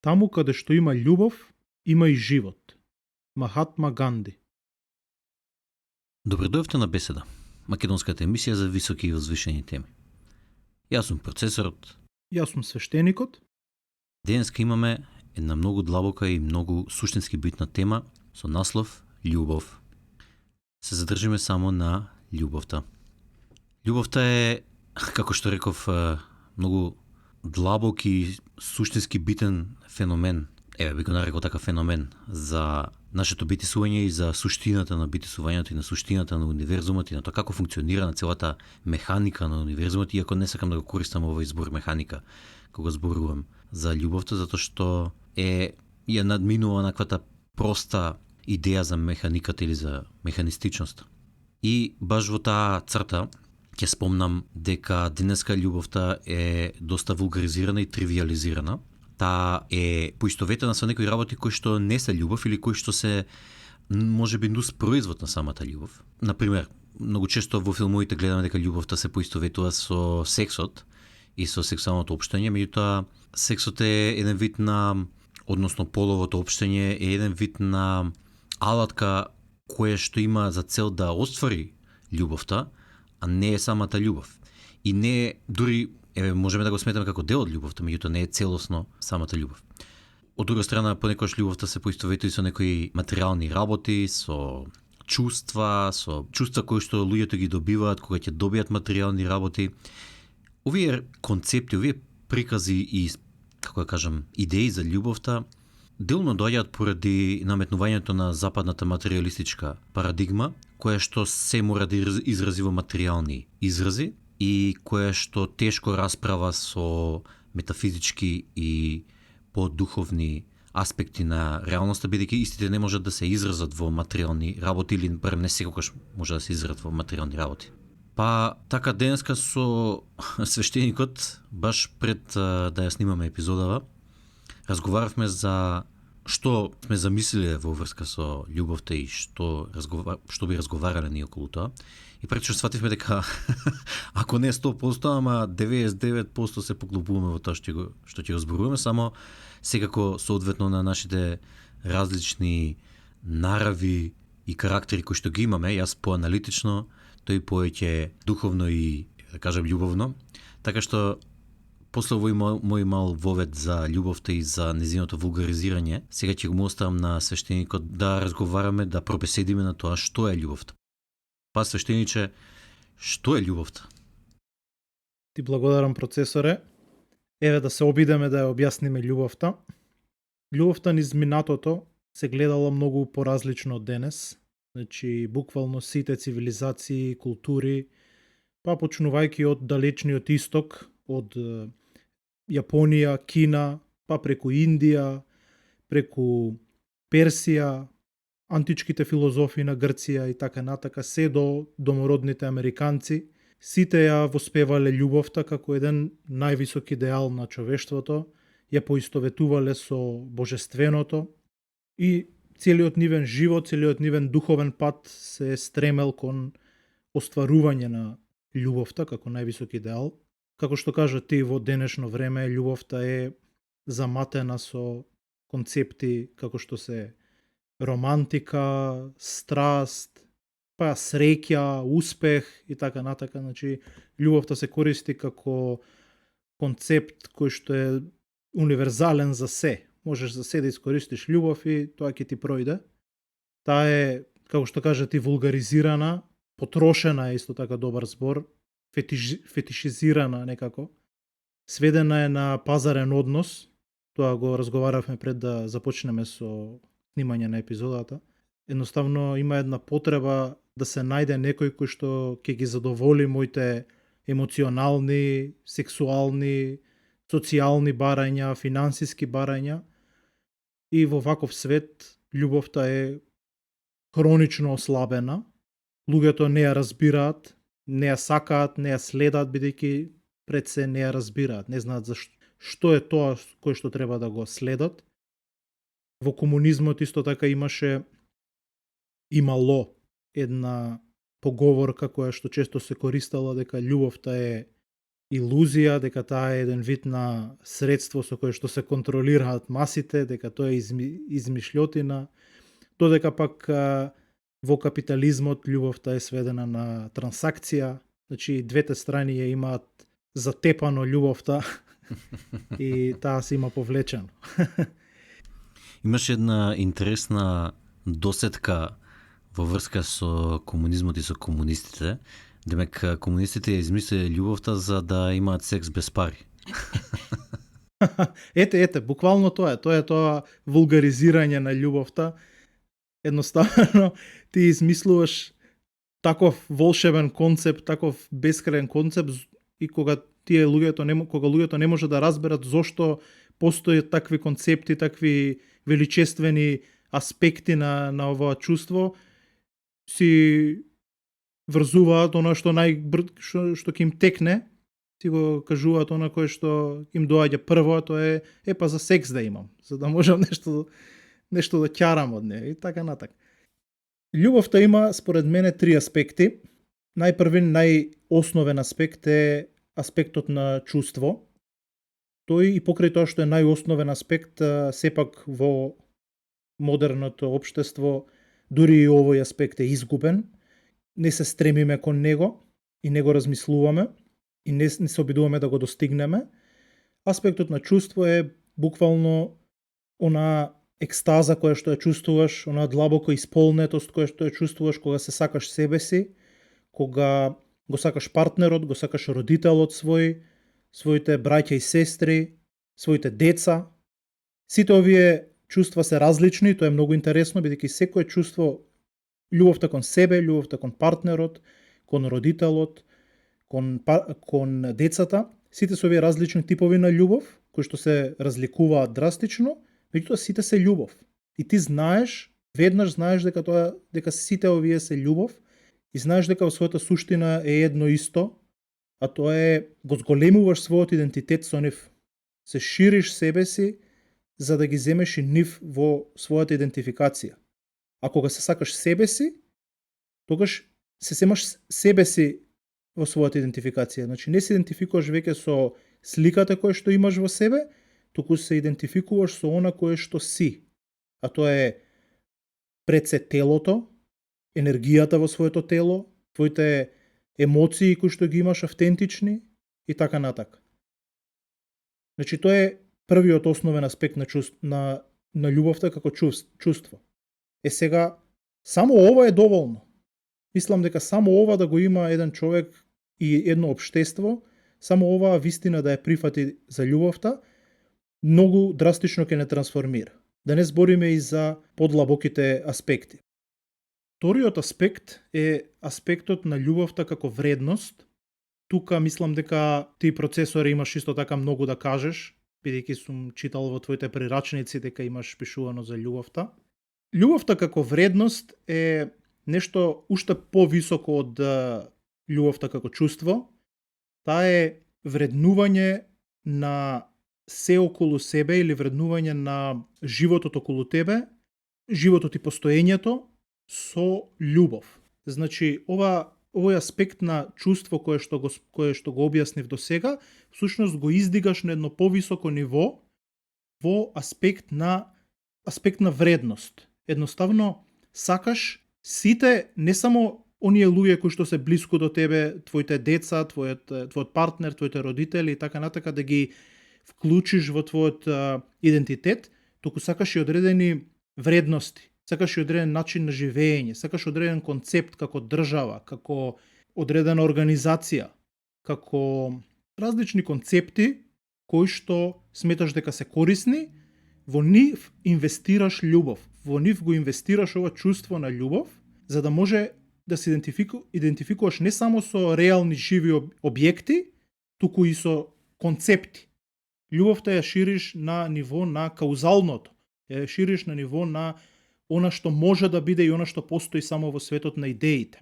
Таму каде што има љубов, има и живот. Махатма Ганди. Добре дојавте на Беседа, македонската емисија за високи и возвишени теми. Јас сум процесорот. Јас сум свештеникот. Денеска имаме една многу длабока и многу суштински битна тема со наслов љубов. Се задржиме само на љубовта. Љубовта е, како што реков, многу длабок и суштински битен феномен. Би го нарекол така феномен за нашето битисување и за суштината на битисувањето и на суштината на универзумот и на тоа како функционира на целата механика на универзумот, иако не сакам да го користам овој збор механика кога зборувам за љубовта, затоа што ја надминува наквата проста идеја за механиката или за механистичност. И баш во таа црта ќе спомнам дека денеска љубовта е доста вулгаризирана и тривиализирана. Таа е поистоветена со некои работи кои што не се љубов или кои што се можеби нус производ на самата љубов. Например, многу често во филмовите гледаме дека љубовта се поистоветува со сексот и со сексуалното општење, меѓутоа сексот е еден вид на, односно половото општење е еден вид на алатка која што има за цел да оствари љубовта, а не е самата љубов. И не е дури можеме да го сметаме како дел од љубовта, меѓутоа не е целосно самата љубов. Од друга страна, понекогаш љубовта се поистоветува со некои материјални работи, со чувства кои што луѓето ги добиваат кога ќе добијат материјални работи. Овие концепти, овие прикази и, како да кажам, идеи за љубовта делно доаѓаат поради наметнувањето на западната материјалистичка парадигма, која што се мора да изрази во материјални изрази и која што тешко расправа со метафизички и подуховни аспекти на реалноста, бидејќи истите не можат да се изразат во материјални работи или барем не секогаш може да се изразат во материјални работи. Па така денеска со свештеникот, баш пред да ја снимаме епизодава, разговаравме за што сме замислиле во врска со љубовта и што би разговарале ние околу тоа. И пречо свативме дека ако не 100%, ама 99% се поглобуваме во тоа што ќе го зборуваме, само секако соодветно на нашите различни нарави и карактери кои што ги имаме, јас поаналитично, тој повеќе духовно и, да кажем, љубовно. Така што после овој мој мал вовед за љубовта и за незиното вулгаризирање, сега ќе го оставам на свештеникот да разговараме, да пробеседиме на тоа што е љубовта. Па свештениче, што е љубовта? Ти благодарам, процесоре. Еве да се обидеме да ја објасниме љубовта. Љубовта низ минатото се гледала многу поразлично од денес. Значи, буквално сите цивилизации, култури, па почнувајќи од далечниот исток, од Јапонија, Кина, па преку Индија, преку Персија, античките филозофи на Грција и така натака, се до домородните американци, сите ја воспевале љубовта како еден највисок идеал на човештвото, ја поистоветувале со божественото и целиот нивен живот, целиот нивен духовен пат се стремел кон остварување на љубовта како највисок идеал. Како што кажа ти, во денешно време љубовта е заматена со концепти како што се романтика, страст, па среќа, успех и така натака. Значи, љубовта се користи како концепт кој што е универзален за се. Можеш за се да искористиш љубов и тоа ќе ти пројде. Таа е, како што кажа ти, вулгаризирана, потрошена е исто така добар збор, фетишизирана некако, сведена е на пазарен однос. Тоа го разговаравме пред да започнеме со снимање на епизодата. Едноставно има една потреба да се најде некој кој што ќе ги задоволи моите емоционални, сексуални, социјални барања, финансиски барања. И во ваков свет љубовта е хронично ослабена. Луѓето не ја разбираат, не ја сакаат, не ја следат, бидејќи пред се не ја разбираат, не знаат за што е тоа кој што треба да го следат. Во комунизмот исто така имало една поговорка која што често се користела дека љубовта е илузија дека таа е еден вид на средство со кое што се контролираат масите, дека тоа е измишлјотина, додека пак во капитализмот љубовта е сведена на трансакција, значи двете страни ја имаат затепано љубовта и таа се има повлечено. Имаше една интересна досетка во врска со комунизмот и со комунистите. Демек, комунистите ја измислиле љубовта за да имаат секс без пари. Ете, буквално тоа е. Тоа е тоа вулгаризирање на љубовта. Едноставно, ти измислуваш таков волшебен концепт, таков бескраен концепт и кога луѓето не може да разберат зошто постојат такви концепти, такви величествени аспекти на овоа чувство, си врзуваат она што што ќе им текне, си го кажуваат она кое што им доаѓа прво, тоа е па за секс да имам, за да можам нешто да ќарам од неа и така натак. Љубовта има според мене три аспекти. Најпрви, најосновен аспект е аспектот на чувство. Тој и покрај тоа што е најосновен аспект, сепак во модерното општество, дури и овој аспект е изгубен. Не се стремиме кон него и не го размислуваме и не се обидуваме да го достигнеме. Аспектот на чувство е буквално она екстаза која што ја чувствуваш, она длабока исполнетост која што ја чувствуваш кога се сакаш себе си, кога го сакаш партнерот, го сакаш родителот свој, своите браќа и сестри, своите деца. Сите овие чувства се различни, тоа е многу интересно, бидејќи секое чувство, љубовта кон себе, љубовта кон партнерот, кон родителот, кон децата, сите се овие различни типови на љубов, кои што се разликуваат драстично, меѓутоа сите се љубов. И ти знаеш, веднаш знаеш дека сите овие се љубов и знаеш дека во својата суштина е едно исто, а тоа е го зголемуваш својот идентитет со нив. Се шириш себе си за да ги земеш и нив во својата идентификација. А кога се сакаш себе си, тогаш се земаш себе си во својата идентификација. Значи не се идентификуваш веќе со сликата која што имаш во себе, туку се идентификуваш со она кое што си. А тоа е пред се телото, енергијата во своето тело, твоите емоции кои што ги имаш автентични и така натак. Значи тоа е првиот основен аспект на љубовта како чувство. Сега, само ова е доволно. Мислам дека само ова да го има еден човек и едно општество, само оваа вистина да ја прифати за љубовта, многу драстично ќе не трансформира. Да не збориме и за подлабоките аспекти. Вториот аспект е аспектот на љубовта како вредност. Тука мислам дека ти процесори имаш исто така многу да кажеш, бидејќи сум читал во твоите прирачници дека имаш пишувано за љубовта. Љубовта како вредност е нешто уште повисоко од љубовта како чувство. Таа е вреднување на се околу себе или вреднување на животот околу тебе, животот и постоењето со љубов. Значи, овој аспект на чувство кое што го објаснив до сега, всушност го издигаш на едно повисоко ниво во аспект на вредност. Едноставно сакаш сите, не само оние луѓе кои што се блиску до тебе, твоите деца, твојот партнер, твоите родители и така натака, да ги вклучиш во твојот идентитет, туку сакаш и одредени вредности, сакаш и одреден начин на живење, сакаш одреден концепт како држава, како одредена организација, како различни концепти кои што сметаш дека се корисни, во нив инвестираш љубов, во нив го инвестираш ова чувство на љубов, за да може да се идентификуваш не само со реални живи објекти, туку и со концепти. Љубовта ја шириш на ниво на каузалното, ја шириш на ниво на она што може да биде и она што постои само во светот на идеите.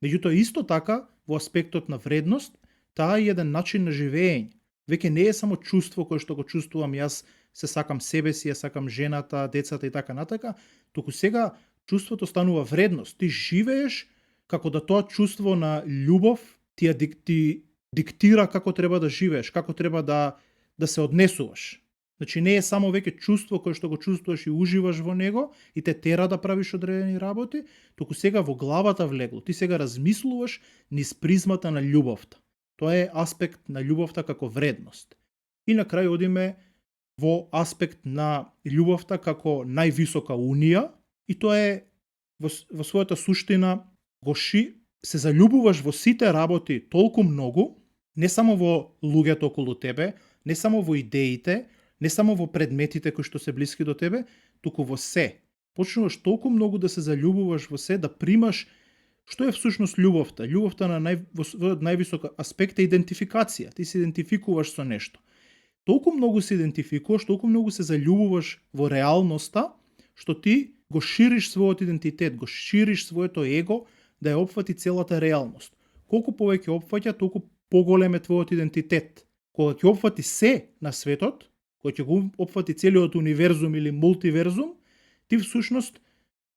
Меѓутоа, исто така, во аспектот на вредност, таа е еден начин на живење. Веќе не е само чувство кое што го чувствувам јас, се сакам себе си, ја сакам жената, децата и така натака, туку сега чувството станува вредност. Ти живееш како да тоа чувство на љубов ти диктира како треба да живееш, како треба да се однесуваш. Значи не е само веќе чувство кое што го чувствуваш и уживаш во него и те тера да правиш одредени работи, туку сега во главата влегло. Ти сега размислуваш низ призмата на љубовта. Тоа е аспект на љубовта како вредност. И на крај одиме во аспект на љубовта како највисока унија и тоа е во својата суштина се заљубуваш во сите работи толку многу, не само во луѓето околу тебе, не само во идеите, не само во предметите кои што се блиски до тебе, туку во се. Почнуваш толку многу да се заљубуваш во се, да примаш што е всушност љубовта. Љубовта на највисока аспект е идентификација. Ти се идентификуваш со нешто. Толку многу се идентификуваш, толку многу се заљубуваш во реалноста, што ти го шириш својот идентитет, го шириш своето его да ја опфати целата реалност. Колку повеќе опфаќа, толку поголем е твојот идентитет. Кога ќе опфати се на светот, кога ќе го опфати целиот универзум или мултиверзум, ти всушност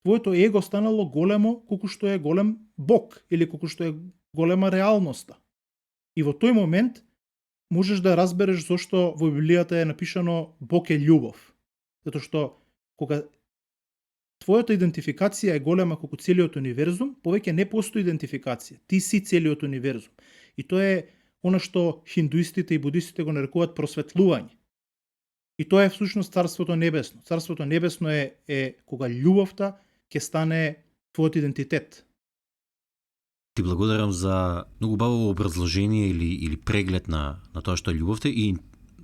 твоето его станало големо колку што е голем Бог или колку што е голема реалноста. И во тој момент можеш да разбереш зошто во Библијата е напишано Бог е љубов. Затоа што кога твојата идентификација е голема колку целиот универзум, повеќе не постои идентификација. Ти си целиот универзум. И тоа е она што хиндуистите и будистите го нарекуваат просветлување. И тоа е всушност Царството небесно. Царството небесно е кога љубовта ќе стане твојот идентитет. Ти благодарам за многу бавово образложение или преглед на тоа што е љубовта и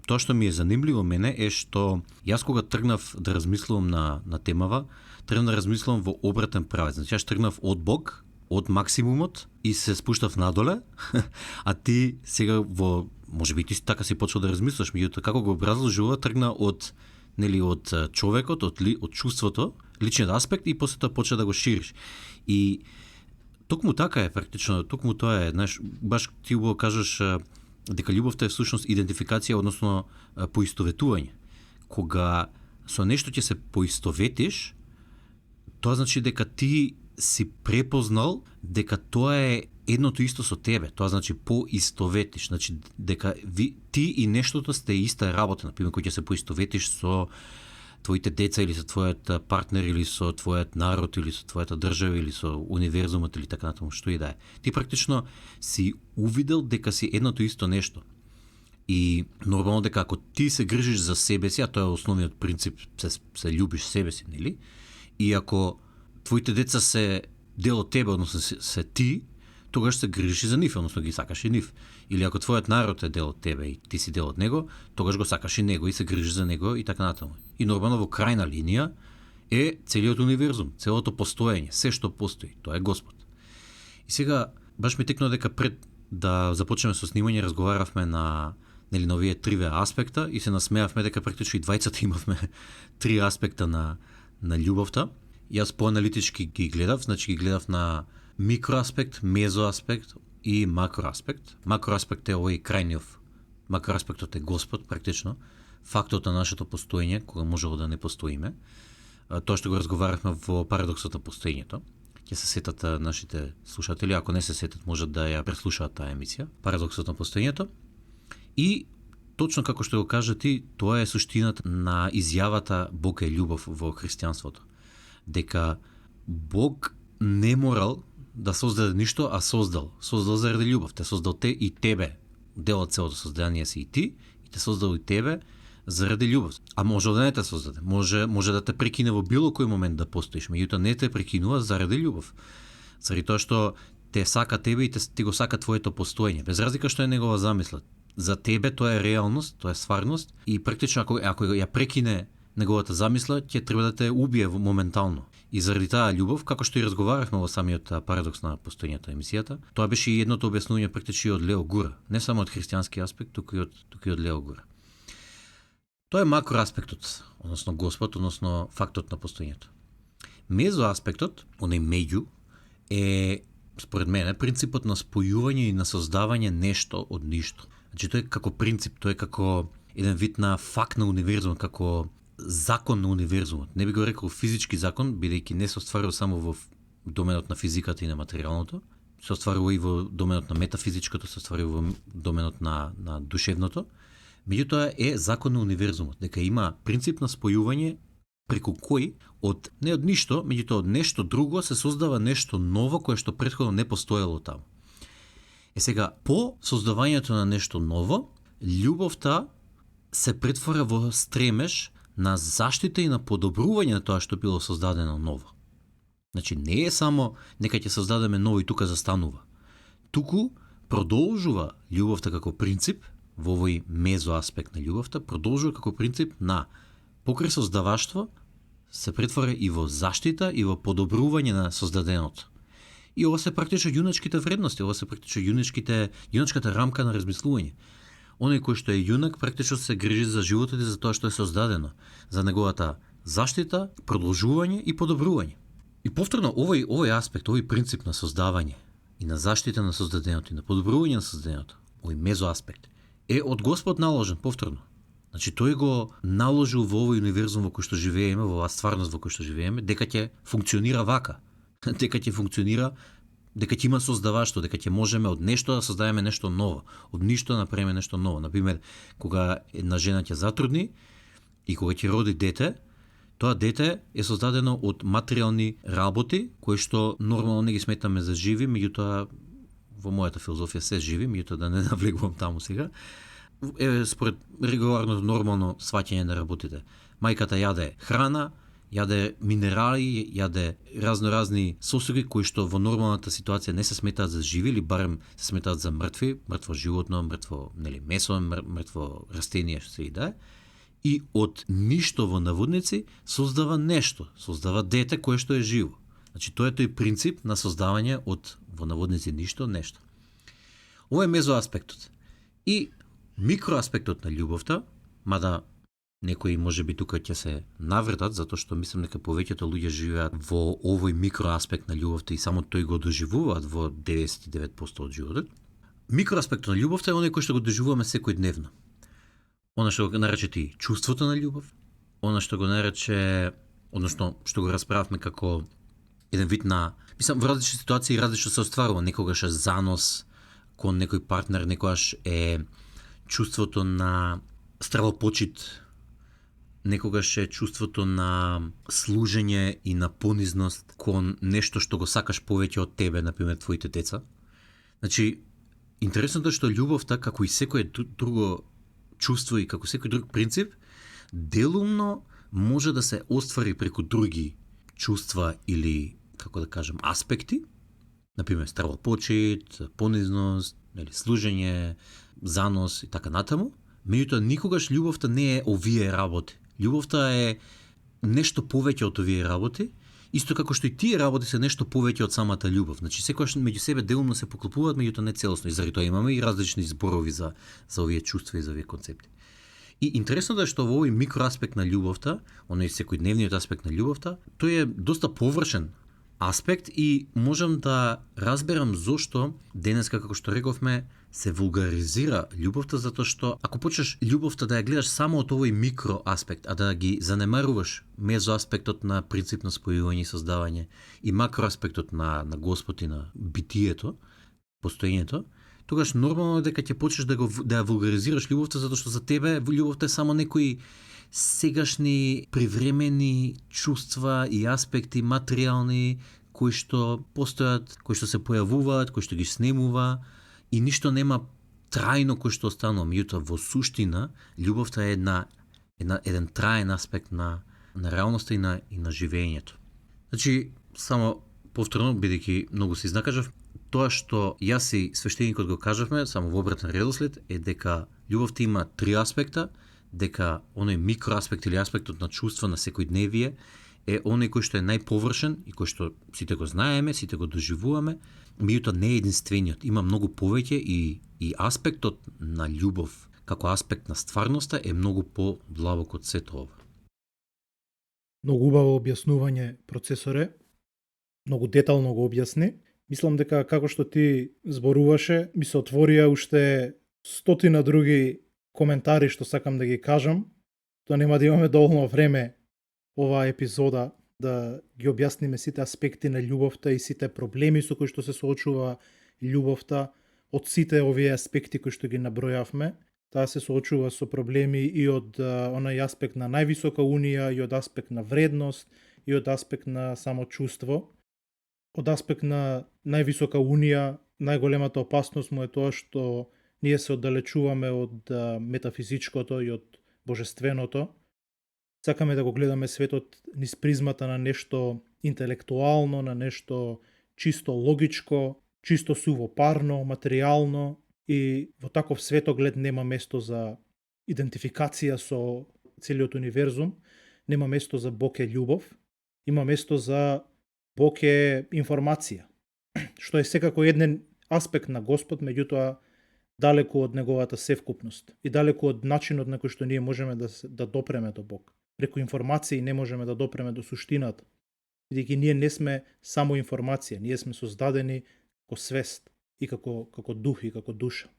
тоа што ми е занимливо мене е што јас кога тргнав да размислувам на темава, тргнав да размислувам во обратен правец. Значи јас тргнав од Бог, од максимумот и се спуштав надоле, а ти сега можеби ти така си почел да размислуваш, меѓутоа како го образложува тргна од човекот, од чувството, личниот аспект и после тоа почна да го шириш. И токму така е практично, токму тоа е, знаеш, баш ти убаво кажеш дека љубовта е всушност идентификација, односно поистоветување. Кога со нешто ќе се поистоветиш, тоа значи дека ти си препознал дека тоа е едното исто со тебе. Тоа значи поистоветиш, значи дека ти и нештото сте иста работа, например, кога ќе се поистоветиш со твоите деца или со твојот партнер или со твојот народ или со твојата држава или со универзумот или така натаму, што и да е. Ти практично си увидел дека си едното исто нешто. И нормално дека ако ти се грижиш за себе си, а тоа е основниот принцип, се љубиш себе си, нели? И ако твоите деца се дел од тебе, односно се ти, тогаш се грижиш за нив, односно ги сакаш и нив. Или ако твојот народ е дел од тебе и ти си дел од него, тогаш го сакаш и него и се грижиш за него и така натаму. И нормално во крајна линија е целиот универзум, целото постоење, се што постои, тоа е Господ. И сега баш ми текна дека пред да започнеме со снимање разговаравме на овие триве аспекта и се насмеавме дека практично и двајцата имавме три аспекта на љубовта. Јас поаналитички ги гледав, значи ги гледав на микроаспект, мезоаспект и макроаспект. Макроаспект е овој крајниот. Макроаспектот е Господ, практично. Фактот на нашето постоење, кога можело да не постоиме. Тоа што го разговаравме во парадоксот на постоењето. Ќе се сетат нашите слушатели, ако не се сетат, можат да ја преслушаат таа емисија. Парадоксот на постоењето. И точно како што го кажа ти, тоа е суштината на изјавата Бог е љубов во христијанството. Дека Бог не морал да создаде ништо, а создал. Создал заради љубов. Те создал те и тебе. Дел од целото создание си и ти, и те создал и тебе заради љубов. А може да не те создаде. Може да те прекине во било кој момент да постоиш, меѓутоа не те прекинува заради љубов. Заради тоа што те сака тебе и ти го сака твоето постоење. Без разлика што е негова замисла. За тебе тоа е реалност, тоа е стварност и практично ако ја прекине неговата замисла, ќе треба да те убие моментално. И заради таа љубов, како што и разговаравме во самиот парадокс на постоењето емисијата, тоа беше и едното објаснување практично од Лео Гура, не само од христијански аспект, туку и од Лео Гура. Тоа е макроаспектот, односно Господ, односно фактот на постоењето. Мезоаспектот, оној меѓу, е според мене принципот на спојување и на создавање нешто од ништо. Значи тоа е како принцип, тоа е како еден вид на факт на универзумот, како закон на универзумот. Не би го рекол физички закон, бидејќи не се остварува само во доменот на физиката и на материјалното, се остварува и во доменот на метафизичкото, се остварува во доменот на душевното. Меѓутоа е закон на универзумот, дека има принцип на спојување преку кој не од ништо, меѓутоа од нешто друго се создава нешто ново кое што претходно не постоело таму. Сега, по создавањето на нешто ново, љубовта се претвора во стремеж на заштита и на подобрување на тоа што било создадено ново. Значи, не е само нека ќе создадеме ново и тука застанува. Туку продолжува љубовта како принцип, во овој мезоаспект на љубовта, продолжува како принцип на покрај создаваштво се претвора и во заштита и во подобрување на создаденото. И ова се практично јуначките вредности, ова се практично јуначката рамка на размислување. Оној кој што е јунак практично се грижи за животот и за тоа што е создадено, за неговата заштита, продолжување и подобрување. И повторно овој аспект, овој принцип на создавање и на заштита на создаденото и на подобрување на создаденото, овој мезоаспект е од Господ наложен повторно. Значи тој го наложил во овој универзум во кој што живееме, во оваа стварност во кој што живееме, дека ќе функционира вака. Дека ќе функционира, дека ќе има создаваштво, дека ќе можеме од нешто да создадеме нешто ново, од ништо да направиме нешто ново. Например, кога една жена ќе затрудни и кога ќе роди дете, тоа дете е создадено од материјални работи кои што нормално не ги сметаме за живи, меѓутоа во мојата филозофија се живи, меѓутоа да не навлегувам таму сега. Според регуларно нормално сваќање на работите. Мајката јаде храна, јаде минерали, јаде разни сосури кои што во нормалната ситуација не се сметаат за живи или барем се сметаат за мртви, мртво животно, мртво месо, мртво растение, што се и да е. И од ништо во наводници создава нешто, создава дете кое што е живо. Значи тоа е тој принцип на создавање од во наводници ништо нешто. Ова е мезоаспектот. И микроаспектот на љубовта, мада некои можеби тука ќе се навредат, затоа што мислам дека повеќето луѓе живеат во овој микроаспект на љубовта и само тој го доживуваат во 99% од животот. Микроаспектот на љубовта е оној кој што го доживуваме секојдневно. Она што го нарече ти чувството на љубов, она што го нарече, односно што го расправавме како еден вид на, мислам, во различни ситуации различно се остварува, некогаш е занос кон некој партнер, некогаш е чувството на стравопочит, некогаш е чувството на служење и на понизност кон нешто што го сакаш повеќе од тебе, например твоите деца. Значи, интересното е што љубовта, како и секое друго чувство и како секој друг принцип, делумно може да се оствари преку други чувства или, како да кажем, аспекти, например стравопочит, понизност, служење, занос и така натаму. Меѓутоа никогаш љубовта не е овие работи. Љубовта е нешто повеќе од овие работи, исто како што и тие работи се нешто повеќе од самата љубов. Значи секогаш меѓу себе делумно се поклопуваат, меѓутоа не целосно. И заради тоа имаме и различни зборови за овие чувства и за овие концепти. И интересното е што во овој микроаспект на љубовта, оној секојдневниот аспект на љубовта, тој е доста површен аспект и можам да разберам зошто денеска, како што рековме, се вулгаризира љубовта, затоа што ако почнеш љубовта да ја гледаш само од овој микроаспект, а да ги занемаруваш мезоаспектот на принцип на спојување и создавање и макроаспектот на Господ и на битието, постоењето, тогаш нормално е дека ќе почнеш да ја вулгаризираш љубовта, затоа што за тебе љубовта е само некои сегашни привремени чувства и аспекти материјални кои што постојат, кои што се појавуваат, кои што ги снемува и ништо нема трајно кој што останува. Меѓутоа во суштина љубовта е еден траен аспект на реалноста и на живењето. Значи, само повторно, бидејќи многу се изнакажав, тоа што јас и свештеникот го кажавме, само во обратен редослед, е дека љубовта има три аспекта, дека оној микроаспект или аспектот на чувство на секојдневие е оној кој што е најповршен и кој што сите го знаеме, сите го доживуваме, меѓутоа не е единствениот. Има многу повеќе и аспектот на љубов како аспект на стварноста е многу подлабок од сето ова. Многу убаво објаснување, процесоре. Многу детално го објасни. Мислам дека како што ти зборуваше, ми се отворија уште стотина други коментари што сакам да ги кажам. Тоа нема да имаме доволно време оваа епизода да ги објасниме сите аспекти на љубовта и сите проблеми со кои што се соочува љубовта, од сите овие аспекти кои што ги набројавме. Таа се соочува со проблеми и од онај аспект на највисока унија, и од аспект на вредност, и од аспект на само чувство. Од аспект на највисока унија, најголемата опасност му е тоа што ние се оддалечуваме од метафизичкото и од божественото. Сакаме да го гледаме светот низ призмата на нешто интелектуално, на нешто чисто логичко, чисто сувопарно, материјално, и во таков светоглед нема место за идентификација со целиот универзум, нема место за Бог е љубов, има место за Бог е информација, што е секако еден аспект на Господ, меѓутоа далеку од неговата севкупност и далеку од начинот на кој што ние можеме да допреме до Бог. Преку информации не можеме да допреме до суштината, бидејќи ние не сме само информација, ние сме создадени како свест и како дух и како душа.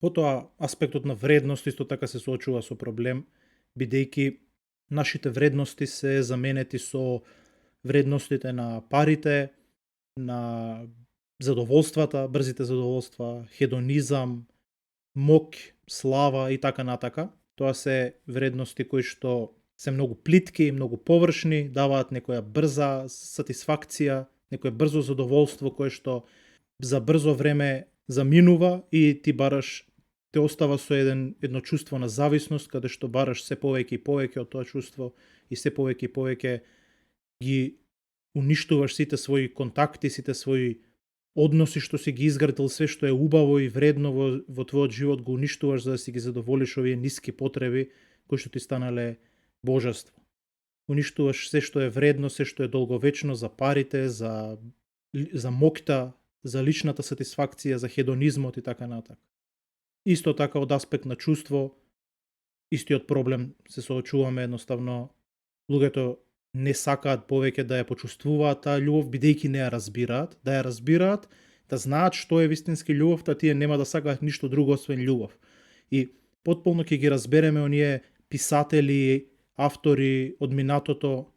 Потоа аспектот на вредност исто така се соочува со проблем, бидејќи нашите вредности се заменети со вредностите на парите, на задоволствата, брзите задоволства, хедонизам, мок, слава и така натака. Тоа се вредности кои што се многу плитки, многу површни, даваат некоја брза сатисфакција, некое брзо задоволство кое што за брзо време заминува и ти бараш, те остава со едно чувство на зависност, каде што бараш се повеќе и повеќе од тоа чувство и се повеќе и повеќе ги уништуваш сите своји контакти, сите своји односи што си ги изградил, све што е убаво и вредно во твојот живот го уништуваш за да си ги задоволиш овие ниски потреби кои што ти станале божество. Уништуваш се што е вредно, се што е долговечно, за парите, за моќта, за личната сатисфакција, за хедонизмот и така натака. Исто така од аспект на чувство, истиот проблем се соочуваме, едноставно луѓето не сакаат повеќе да ја почувствуваат таа љубов, бидејќи не ја разбираат, да ја разбираат, да знаат што е вистински љубовта, тие нема да сакаат ништо друго освен љубов. И потполно ќе ги разбереме оние писатели, автори од минатото,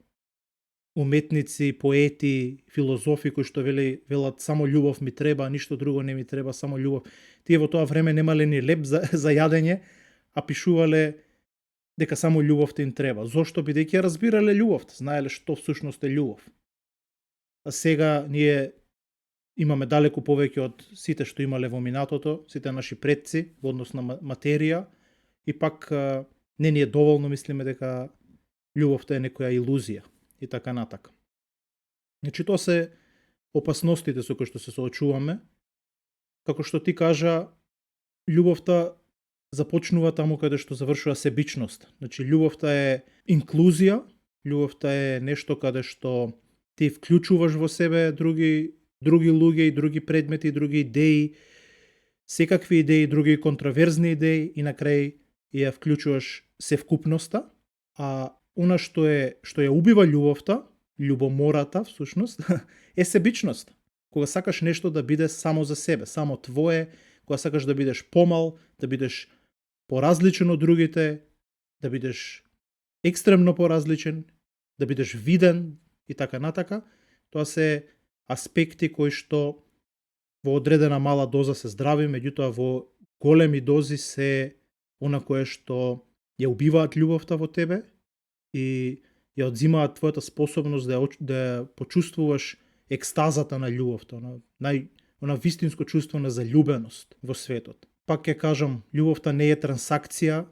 уметници, поети, филозофи кои што велат само љубов ми треба, ништо друго не ми треба, само љубов. Тие во тоа време немале ни леп за јадење, а пишувале дека само љубовта им треба. Зошто? Бидејќи ја разбирале љубовта, знаеле што всушност е љубов. А сега ние имаме далеку повеќе од сите што имале во минатото, сите наши предци во однос на материја, и пак не ни е доволно, мислиме дека љубовта е некоја илузија и така натака. Значи тоа се опасностите со кои што се соочуваме. Како што ти кажа, љубовта започнува таму каде што завршува себичност. Значи љубовта е инклузија, љубовта е нешто каде што ти вклучуваш во себе други луѓе и други предмети, други идеи, секакви идеи, други контраверзни идеи и на крај ја вклучуваш севкупноста, а она што ја убива љубовта, љубомората всушност, е себичност. Кога сакаш нешто да биде само за себе, само твое, кога сакаш да бидеш помал, да бидеш поразличен од другите, да бидеш екстремно поразличен, да бидеш виден и така натака, тоа се аспекти кои што во одредена мала доза се здрави, меѓутоа во големи дози се она кое што ја убиваат љубовта во тебе и ја одзимаат твојата способност да почувствуваш екстазата на љубовта, она вистинско чувство на заљубеност во светот. Пак ќе кажам, љубовта не е трансакција,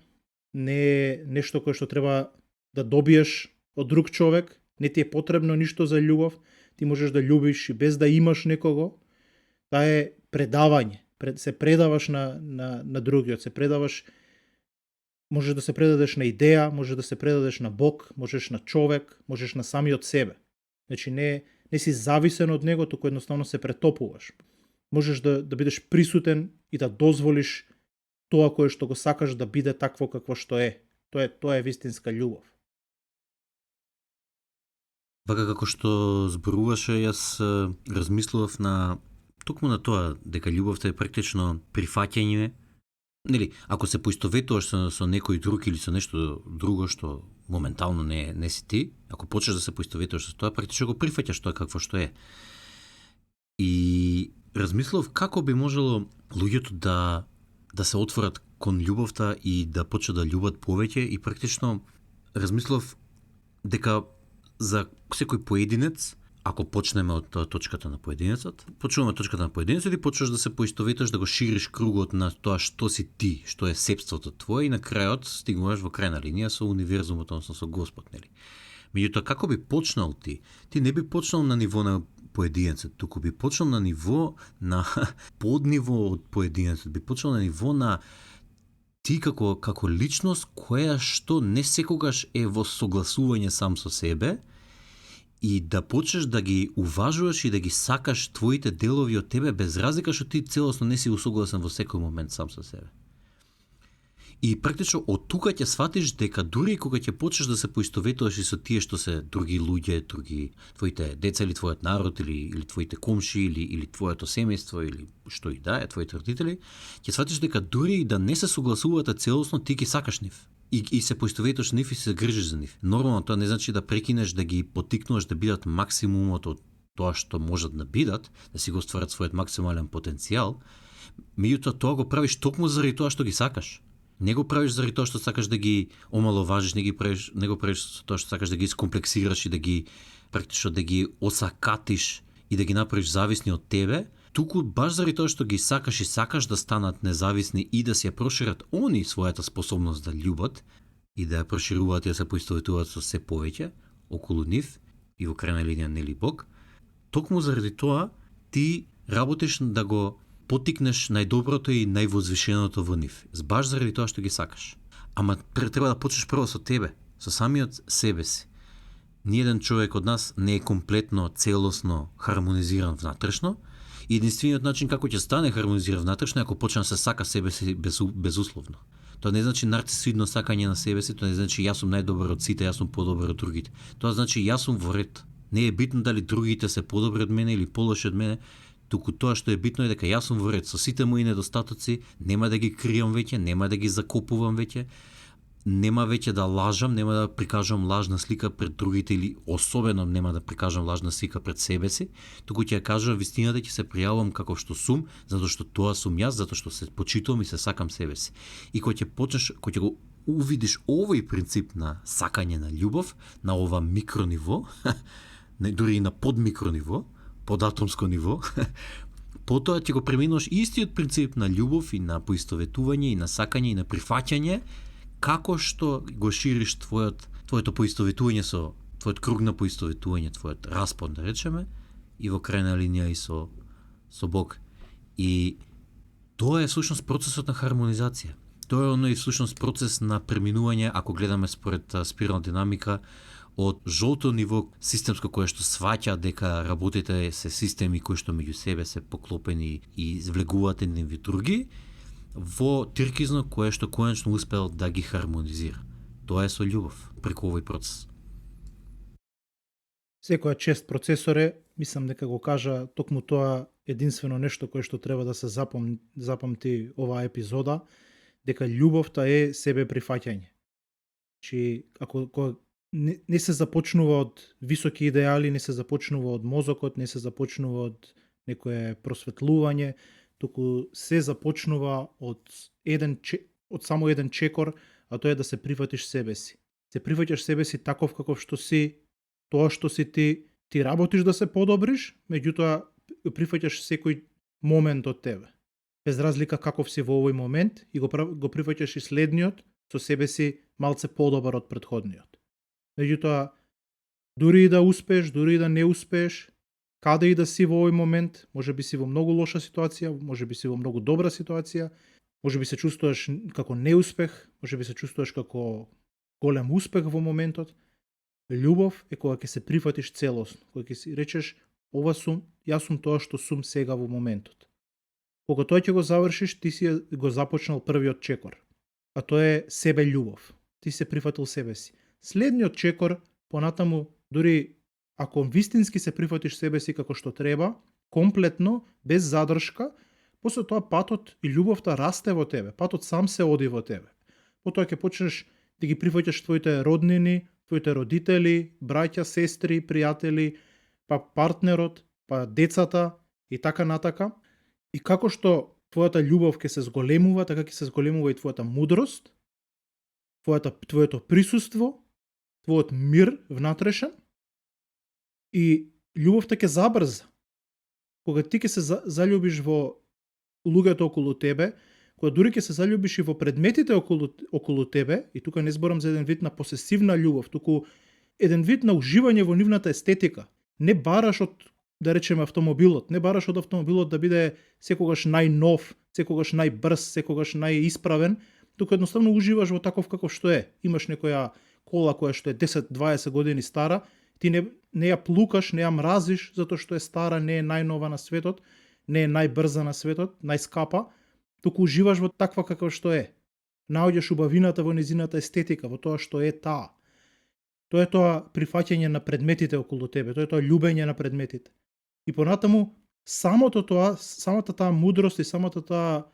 не е нешто кое што треба да добиеш од друг човек, не ти е потребно ништо за љубов, ти можеш да љубиш и без да имаш некого. Таа е предавање, се предаваш на другиот, се предаваш, можеш да се предадеш на идеја, можеш да се предадеш на Бог, можеш на човек, можеш на самиот себе. Значи не си зависен од него, туку едноставно се претопуваш. Можеш да бидеш присутен и да дозволиш тоа кое што го сакаш да биде такво какво што е. Тоа е вистинска љубов. Вака како што зборуваше, јас размислував токму на тоа, дека љубовта е практично прифаќање. Нели, ако се поистоветуваш со некој друг или со нешто друго што моментално не си ти, ако почнеш да се поистоветуваш со тоа, практично го прифаќаш тоа какво што е. И размислов како би можело луѓето да се отворат кон љубовта и да почнат да љубат повеќе, и практично размислов дека за секој поединец, ако почнеме од точката на поединецот, почнуваме од точката на поединецот и почнеш да се поистоветуваш, да го шириш кругот на тоа што си ти, што е сепството твое, и на крајот стигнуваш во крајна линија со универзумот, односно со Господ, нели? Меѓутоа, како би почнал ти? Ти не би почнал на ниво на поединецот, туку би почнал на ниво на подниво од поединецот, би почнал на ниво на ти како личност која што не секогаш е во согласување сам со себе, и да почнеш да ги уважуваш и да ги сакаш твоите делови од тебе, без разлика што ти целосно не си усогласен во секој момент сам со себе. И практично од тука ќе сватиш дека дури и кога ќе почнеш да се поистоветуваш и со тие што се други луѓе, други твоите деца или твојот народ или твоите комши или твоето семејство или што и да е, твоите родители, ќе сватиш дека дури и да не се согласувате целосно, ти ги сакаш нив. И се поистоветуваш нив и се грижиш за нив. Нормално тоа не значи да прекинеш да ги поттикнуваш да бидат максимумот од тоа што можат да бидат, да си го стварат својот максимален потенцијал, меѓутоа тоа го правиш токму заради тоа што ги сакаш. Не го правиш заради тоа што сакаш да ги омаловажиш, не го правиш со тоа што сакаш да ги скомплексираш и да ги практично да ги осакатиш и да ги направиш зависни од тебе, туку баш заради тоа што ги сакаш и сакаш да станат независни и да се ја прошират они својата способност да љубат и да ја прошируваат и да се поистоветуваат со се повеќе околу нив и во крајна линија нели Бог, токму заради тоа ти работиш да го поттикнеш најдоброто и највозвишеното во нив, баш заради тоа што ги сакаш. Ама треба да почнеш прво со тебе, со самиот себе си. Ниеден човек од нас не е комплетно, целосно хармонизиран внатрешно, и единствениот начин како ќе стане хармонизиран внатрешно е ако почне да се сака себе си безусловно. Тоа не значи нарцисоидно сакање на себе си, тоа не значи јас сум најдобар од сите, јас сум подобар од другите. Тоа значи јас сум во ред. Не е битно дали другите се подобри од мене или полоши од мене, туку тоа што е битно е дека јас сум во ред со сите мои недостатоци, нема да ги кријам веќе, нема да ги закопувам веќе, нема веќе да лажам, нема да прикажам лажна слика пред другите или особено нема да прикажам лажна слика пред себе си, туку ќе ја кажам вистината, ќе се пријавам како што сум, затоа што тоа сум јас, затоа што се почитувам и се сакам себе си. И кога ќе го увидиш овој принцип на сакање на љубов на ова микрониво, дури и на подмикрониво, податомско ниво, потоа ќе го преминуваш истиот принцип на љубов и на поистоветување и на сакање и на прифаќање, како што го шириш твоето поистоветување со твојот круг на поистоветување, твојот распон, да речеме, и во крајна линија и со Бог. И тоа е всушност процесот на хармонизација. Тоа е оној всушност процес на преминување, ако гледаме според спирална динамика, од жолто ниво системско кое што сваќа дека работите се системи кои што меѓу себе се поклопени и влегуваат едни во други, во тиркизно кое што конечно успел да ги хармонизира. Тоа е со љубов преку овој процес. Секоја чест процесоре, мислам дека го кажа токму тоа единствено нешто кое што треба да се запамти оваа епизода, дека љубовта е себе прифаќање. Чи ако не се започнува од високи идеали, не се започнува од мозокот, не се започнува од некое просветлување, туку се започнува од само еден чекор, а тоа е да се прифатиш себе си. Се прифаќаш себе си таков каков што си, тоа што си ти работиш да се подобриш, меѓутоа прифаќаш секој момент од тебе. Без разлика каков си во овој момент и го прифаќаш и следниот со себе си малце подобар од претходниот. Меѓутоа, дури и да успееш, дури и да не успееш, каде и да си во овој момент, може би си во многу лоша ситуација, може би си во многу добра ситуација, може би се чувствуваш како неуспех, може би се чувствуваш како голем успех во моментот. Љубов е кога ќе се прифатиш целосно, кога ќе си речеш, јас сум тоа што сум сега во моментот. Кога тоа ќе го завршиш, ти си го започнал првиот чекор, а тоа е себе љубов. Ти се прифатил себе си. Следниот чекор, понатаму, дури ако вистински се прифатиш себе си како што треба, комплетно, без задршка, после тоа патот и љубовта расте во тебе, патот сам се оди во тебе. Потоа ќе почнеш да ги прифаќаш твоите роднини, твоите родители, браќа, сестри, пријатели, па партнерот, па децата и така натака. И како што твојата љубов ќе се зголемува, така ќе се зголемува и твојата мудрост, твоето присуство, твојот мир внатрешен и љубовта ќе забрза. Кога ти ќе се заљубиш во луѓето околу тебе, кога дури ќе се заљубиш и во предметите околу тебе, и тука не зборам за еден вид на посесивна љубов, туку еден вид на уживање во нивната естетика. Не бараш од, да речеме, автомобилот, не бараш од автомобилот да биде секогаш најнов, секогаш најбрз, секогаш најисправен, туку едноставно уживаш во таков каков што е. Имаш некоја кола која што е 10-20 години стара, ти не ја плукаш, не ја мразиш затоа што е стара, не е најнова на светот, не е најбрза на светот, најскапа, туку уживаш во таква каква што е. Наоѓаш убавината во незината естетика, во тоа што е таа. Тоа е тоа прифаќање на предметите околу тебе, тоа е тоа љубење на предметите. И понатаму, самата таа мудрост и самата таа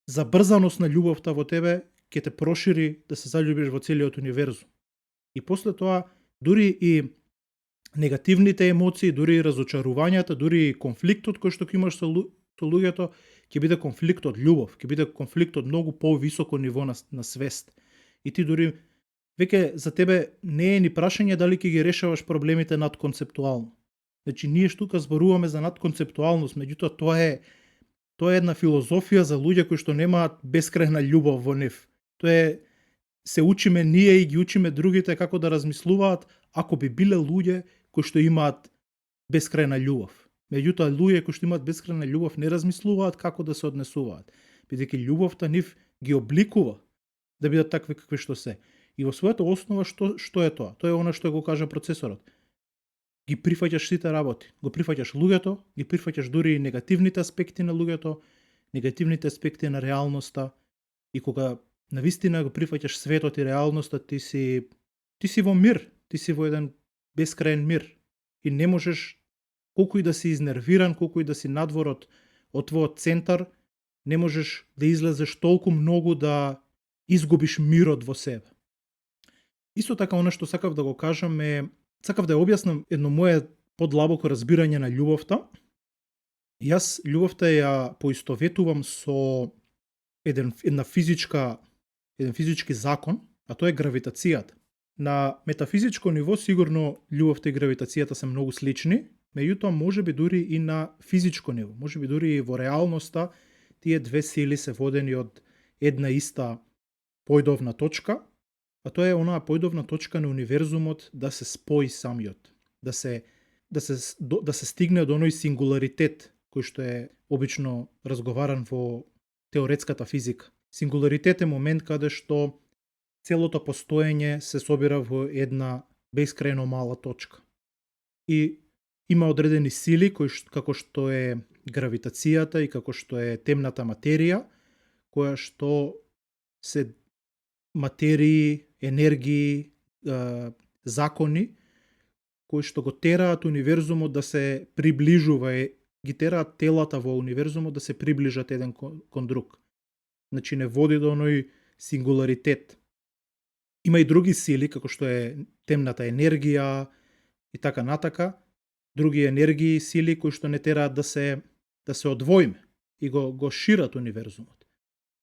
забрзаност на љубовта во тебе ќе те прошири да се заљубиш во целиот универзум. И после тоа, дури и негативните емоции, дури и разочарувањата, дури и конфликтот кој што ќе имаш со луѓето, ќе биде конфликт од љубов, ќе биде конфликт од многу повисоко ниво на свест. И ти дури веќе за тебе не е ни прашање дали ќе ги решаваш проблемите надконцептуално. Значи, ние тука зборуваме за надконцептуалност, меѓутоа тоа е една филозофија за луѓе кои што немаат бескрајна љубов во нив. Тоа е, се учиме ние и ги учиме другите како да размислуваат ако би биле луѓе кои што имаат бескрајна љубов. Меѓутоа, луѓе кои што имаат бескрајна љубов не размислуваат како да се однесуваат, бидејќи љубовта нив ги обликува да бидат такви какви што се. И во својата основа што е тоа? Тоа е она што го кажа процесорот. Ги прифаќаш сите работи, го прифаќаш луѓето, ги прифаќаш дури и негативните аспекти на луѓето, негативните аспекти на реалноста, и кога навистина го прифаќаш светот и реалноста, ти си во мир, ти си во еден бескрајен мир и не можеш, колку и да си изнервиран, колку и да си надвор од твојот центар, не можеш да излезеш толку многу да изгубиш мирот во себе. Исто така, она што сакав да го кажам сакав да ја објаснам едно мое подлабоко разбирање на љубовта. Јас љубовта ја поистоветувам со еден физички закон, а тоа е гравитацијата. На метафизичко ниво сигурно љубовта и гравитацијата се многу слични, меѓутоа можеби дури и на физичко ниво, можеби дури и во реалноста тие две сили се водени од една иста појдовна точка, а тоа е онаа појдовна точка на универзумот да се спои самиот, да се стигне до оној сингуларитет кој што е обично разговаран во теоретската физика. Сингуларитет е момент каде што целото постоење се собира во една бескрајно мала точка. И има одредени сили како што е гравитацијата и како што е темната материја, која што се материи, енергии, закони кои што го тераат универзумот да се приближува, ги тераат телата во универзумот да се приближат еден кон друг. Значи не води до оној сингуларитет. Има и други сили, како што е темната енергија и така натака, други енергии и сили кои што не тераат да се одвоиме и го шират универзумот.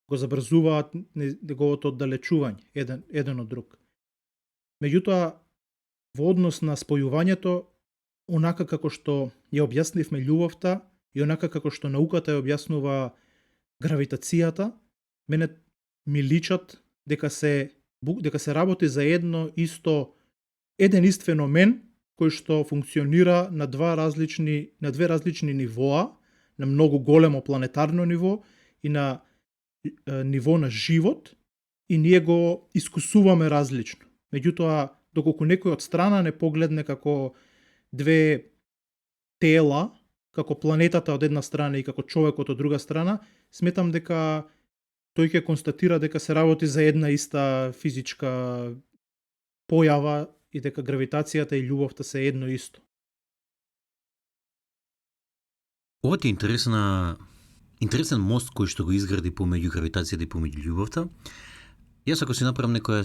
Го забрзуваат неговото оддалечување еден од друг. Меѓутоа, во однос на спојувањето, онака како што ја објаснивме љубовта и онака како што науката ја објаснува гравитацијата, мене ми личат дека се работи за еден ист феномен кој што функционира на две различни нивоа, на многу големо планетарно ниво и на ниво на живот, и ние го искусуваме различно. Меѓутоа, доколку некој од страна не погледне како две тела, како планетата од една страна и како човекот од друга страна, сметам дека тој ќе констатира дека се работи за една иста физичка појава и дека гравитацијата и љубовта се едно исто. Ова ти е интересен мост кој што го изгради помеѓу гравитацијата и помеѓу љубовта. Јас ако си направам некој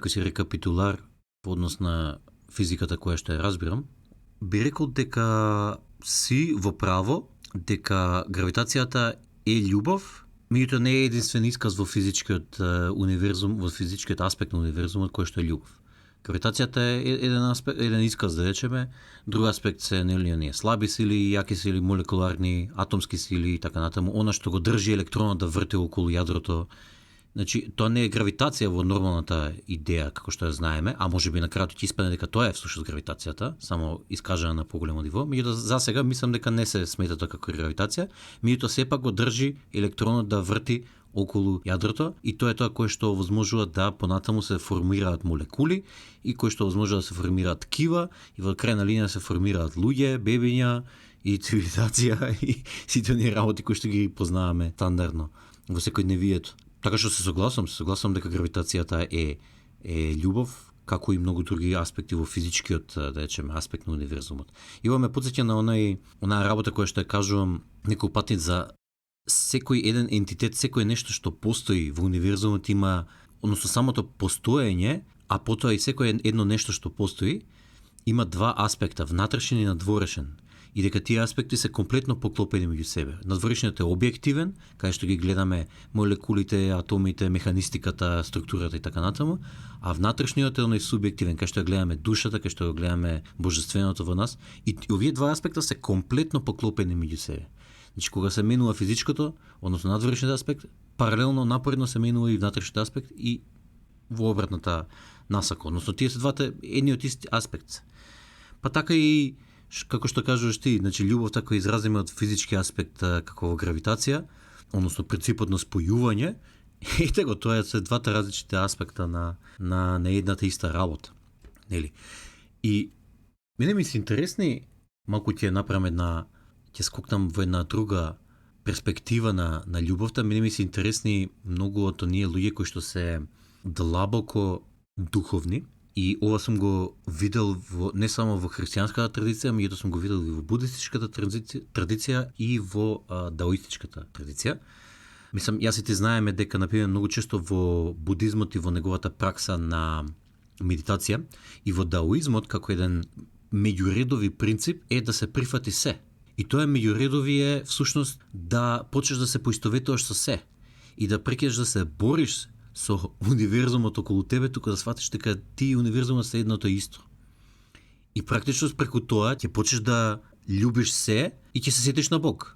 си рекапитулар по однос на физиката која што ја разбирам, би рекол дека си во право, дека гравитацијата е љубов, меѓутоа не е единствен исказ во физичкиот универзум, во физичкиот аспект на универзумот кој што е љубов. Гравитацијата е еден исказ, да речеме, друг аспект се нели оние слаби сили, јаки сили, молекуларни, атомски сили и така натаму, она што го држи електронот да врти околу јадрото. Значи, тоа не е гравитација во нормалната идеја како што ја знаеме, а можеби на крајот ќе испадне дека тоа е всушност гравитацијата, само искажана на поголемо ниво. Меѓутоа за сега мислам дека не се смета тоа како гравитација, меѓутоа сепак го држи електронот да врти околу јадрото и тоа е тоа кое што овозможува да понатаму се формираат молекули и кое што овозможува да се формираат ткива и во крајна линија се формираат луѓе, бебиња и цивилизација и сите оние работи кои што ги познаваме стандардно во секојдневието. Така што се согласам дека гравитацијата е љубов, како и многу други аспекти во физичкиот, да речеме, аспект на универзумот. И ова ме потсеќа на онаа работа која што ја кажувам некој пат за секој еден ентитет, секој нешто што постои во универзумот има, односно самото постоење, а потоа и секој едно нешто што постои, има два аспекта, внатрешен и надворешен. И дека тие аспекти се комплетно поклопени меѓу себе. Надворешниот е објективен, кај што ги гледаме молекулите, атомите, механистиката, структурата и така натаму, а внатрешниот е оној субјективен, кај што гледаме душата, кај што гледаме божественото во нас, и овие два аспекта се комплетно поклопени меѓу себе. Значи, кога се менува физичкото, односно надворешниот аспект, паралелно, напоредно се менува и внатрешниот аспект и во обратната насака. Односно, тие се двата едниот исти аспект. Па така и како што кажуваш ти, значи љубовта која изразиме од физички аспект како во гравитација, односно принципот на спојување, ете го, тоа се двата различните аспекта на едната иста работа. Нели? И мене ми се интересни, малку ќе направам ќе скокнам во една друга перспектива на љубовта, мене ми се интересни многу од оние луѓе кои што се длабоко духовни. И ова сум го видел не само во христијанската традиција, меѓутоа сум го видел и во будистичката традиција и во даоистичката традиција. Мислам, јас и ти знаеме дека, например, многу често во будизмот и во неговата пракса на медитација и во даоизмот, како еден меѓуредови принцип е да се прифати се. И тоа меѓуредови е всушност да почнеш да се поистоветуваш со се и да прекинеш да се бориш со универзумот околу тебе, тука да сватиш дека ти и универзумот се едното исто. И практично преку тоа ќе почнеш да љубиш се и ќе се сетиш на Бог.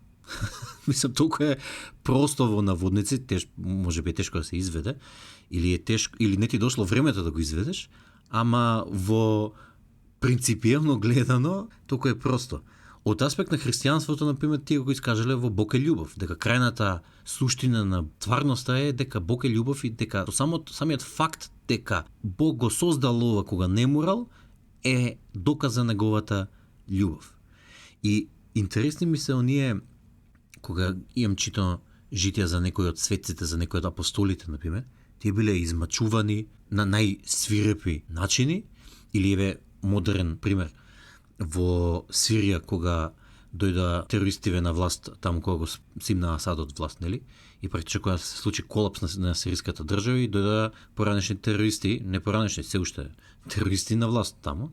Мислам, толку е просто во наводници, може би е тешко да се изведе, или не ти дошло времето да го изведеш, ама во принципиелно гледано, толку е просто. Од аспект на христијанството, например, тие го искажале во Бог е љубов, дека крајната суштина на стварноста е дека Бог е љубов и дека самиот факт дека Бог го создал ова кога не морал е доказ за неговата љубов. И интересни ми се оние, кога имам читано житија за некои од светците, за некои од апостолите, например, тие биле измачувани на најсвирепи начини, или еве модерен пример, во Сирија, кога дојда терористиве на власт, таму кога го симна Асад од власт, нели? И практично кога се случи колапс на сириската држава и дојда поранешни терористи, не поранешни, се уште терористи на власт таму.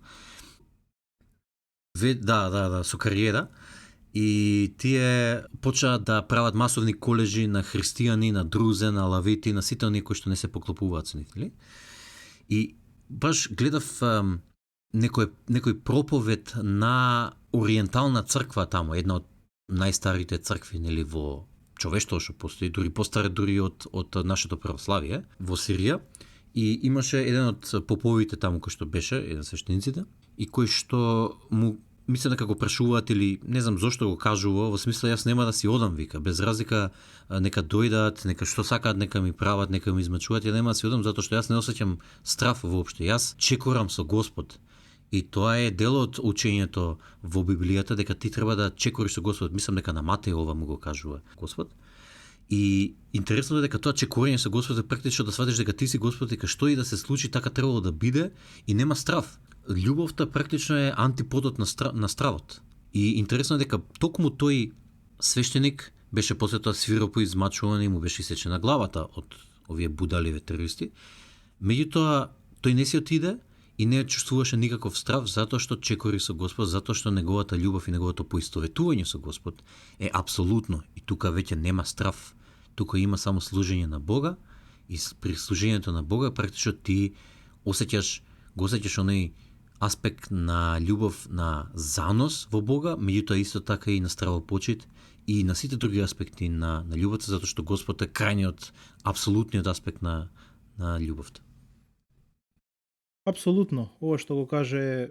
Со кариера. И тие почаа да прават масовни колежи на христијани, на друзе, на лавити, на сите оние кои што не се поклопуваат со нив, нели? И баш гледав некој проповед на ориентална црква таму, една од најстарите цркви, нели, во човештво што постои, дури постаре дури од нашето православие во Сирија, и имаше еден од поповите таму кој што беше, еден свештениците, и кој што му мислам дека го прашуваат или не знам зошто го кажува, во смисла јас нема да си одам, вика, без разлика нека дојдат, нека што сакаат, нека ми прават, нека ми измачуваат, ја нема да си одам затоа што јас не осеќам страф воопште. Јас чекорам со Господ. И тоа е дел од учењето во Библијата, дека ти треба да чекориш со Господ. Мислам дека на Матеј ова му го кажува Господ. И интересно е дека тоа чекорење со Господ е практично да сватиш дека ти си Господ, дека што и да се случи, така требало да биде и нема страф. Љубовта практично е антиподот на стравот. И интересно е дека токму тој свештеник беше после тоа свиропо измачуван и му беше исечена главата од овие будаливе терористи. Меѓутоа, тој не си отиде и не чувствуваше никаков страв затоа што чекори со Господ, затоа што неговата љубов и неговото поистоветување со Господ е апсолутно. И тука веќе нема страв. Тука има само служење на Бога и при служењето на Бога практично ти го осеќаш оној аспект на љубов, на занос во Бога, меѓутоа исто така и на стравопочит и на сите други аспекти на љубовта, затоа што Господ е крајниот, апсолутниот аспект на љубовта. Апсолутно. Ова што го каже е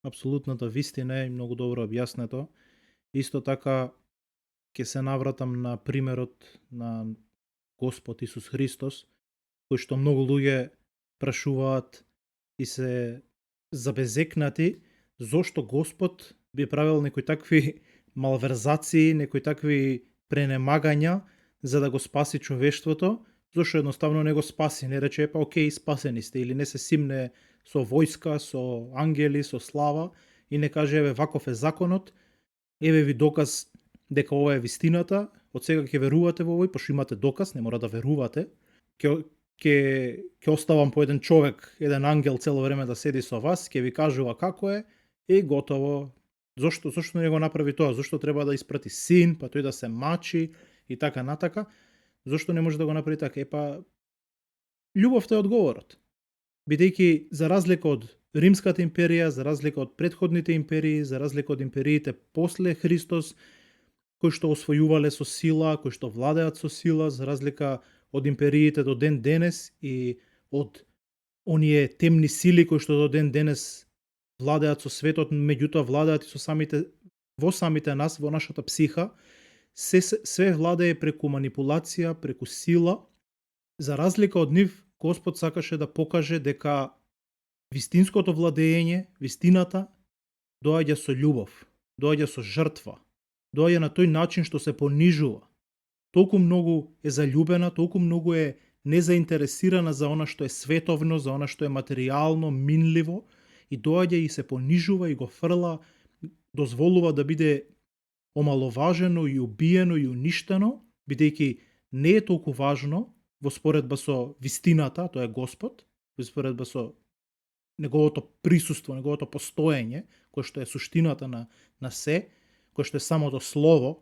апсолутната вистина и многу добро објаснето. Исто така ќе се навратам на примерот на Господ Исус Христос, кој што многу луѓе прашуваат и се забезекнати зошто Господ би правил некои такви малверзации, некои такви пренемагања за да го спаси човештвото, зашто едноставно не го спаси, не рече па окей, спасени сте, или не се симне со војска, со ангели, со слава и не каже еве ваков е законот, еве ви доказ дека ова е вистината, од сега ќе верувате во овој, пошто имате доказ, не мора да верувате. Ќе оставам по еден човек, еден ангел цело време да седи со вас, ќе ви кажува како е и готово. Зошто не го направи тоа? Зошто треба да испрати син, па тој да се мачи и така натака? Зошто не може да го направи така? Епа, љубовта е одговорот. Бидејќи за разлика од Римската империја, за разлика од претходните империи, за разлика од империите после Христос, кои што освојувале со сила, кои што владеат со сила, за разлика од империите до ден денес и од оние темни сили кои што до ден денес владеат со светот, меѓутоа владеат и со самите нас, во нашата психа, све владее преку манипулација, преку сила. За разлика од нив, Господ сакаше да покаже дека вистинското владење, вистината, доаѓа со љубов, доаѓа со жртва, доаѓа на тој начин што се понижува. Толку многу е заљубена, толку многу е незаинтересирана за она што е световно, за она што е материјално, минливо, и доаѓа и се понижува и го фрла, дозволува да биде омаловажено и убиено и уништено, бидејќи не е толку важно во споредба со вистината, тоа е Господ, во споредба со неговото присуство, неговото постоење, кој што е суштината на се, кој што е самото слово,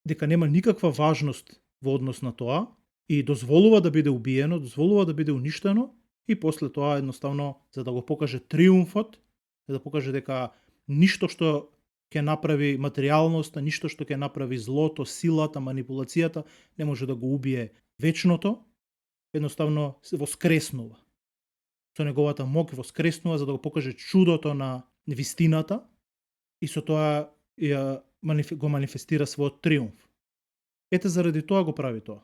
дека нема никаква важност во однос на тоа и дозволува да биде убиено, дозволува да биде уништено и после тоа едноставно за да го покаже триумфот, за да покаже дека ништо што ќе направи материјалноста, ништо што ќе направи злото, силата, манипулацијата, не може да го убие вечното, едноставно се воскреснува. Со неговата мок воскреснува за да го покаже чудото на вистината и со тоа го манифестира својот триумф. Ете заради тоа го прави тоа.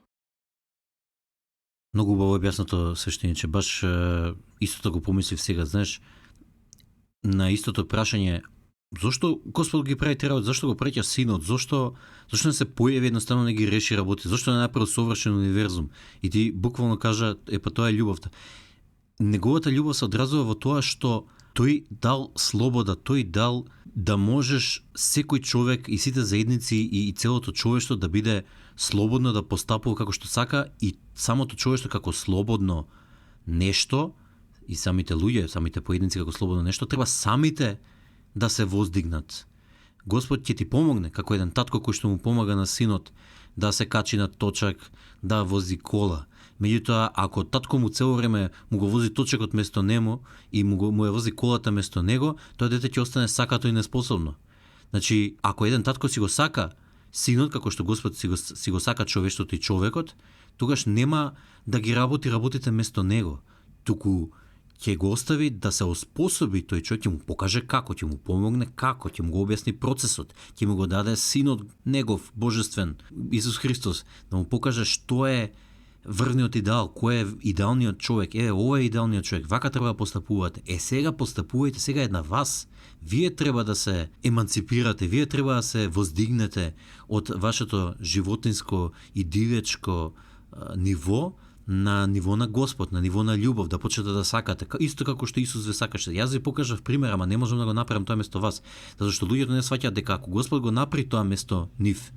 Многу убаво објаснато, свештениче, баш истото го помислив сега, знаеш, на истото прашање, зошто Господ ги прави тие работи, зошто го праќа синот, зошто не се појави едноставно не ги реши работи, зошто не направи совршен универзум? И ти буквално кажа, па тоа е љубовта. Неговата љубов се одразува во тоа што тој дал слобода, тој дал да можеш секој човек и сите заедници и целото човештво да биде слободно да постапува како што сака и самото човештво како слободно нешто и самите луѓе, самите поединци како слободно нешто треба самите да се воздигнат. Господ ќе ти помогне како еден татко кој што му помага на синот да се качи на точак, да вози кола. Меѓутоа, ако татко му цело време му го вози точекот место нему и му ја вози колата место него, тоа дете ќе остане сакато и неспособно. Значи, ако еден татко си го сака синот, како што Господ си го сака човештвото и човекот, тогаш нема да ги работи работите место него. Туку ќе го остави да се оспособи тој човек, ќе му покаже како, ќе му помогне како, ќе му го објасни процесот, ќе му го даде синот негов, божествен, Исус Христос, да му покаже што е врвниот идеал, кој е идеалниот човек, ова е идеалниот човек, вака треба да постапувате. Сега постапувајте, сега е на вас. Вие треба да се еманципирате, вие треба да се воздигнете од вашето животинско и дивечко ниво на ниво на Господ, на ниво на љубов, да почнете да сакате, исто како што Исус ве сакаше. Јас ви покажав пример, ама не можам да го направам тоа место вас, затоа што луѓето не сваќаат дека ако Господ го направи тоа место нив,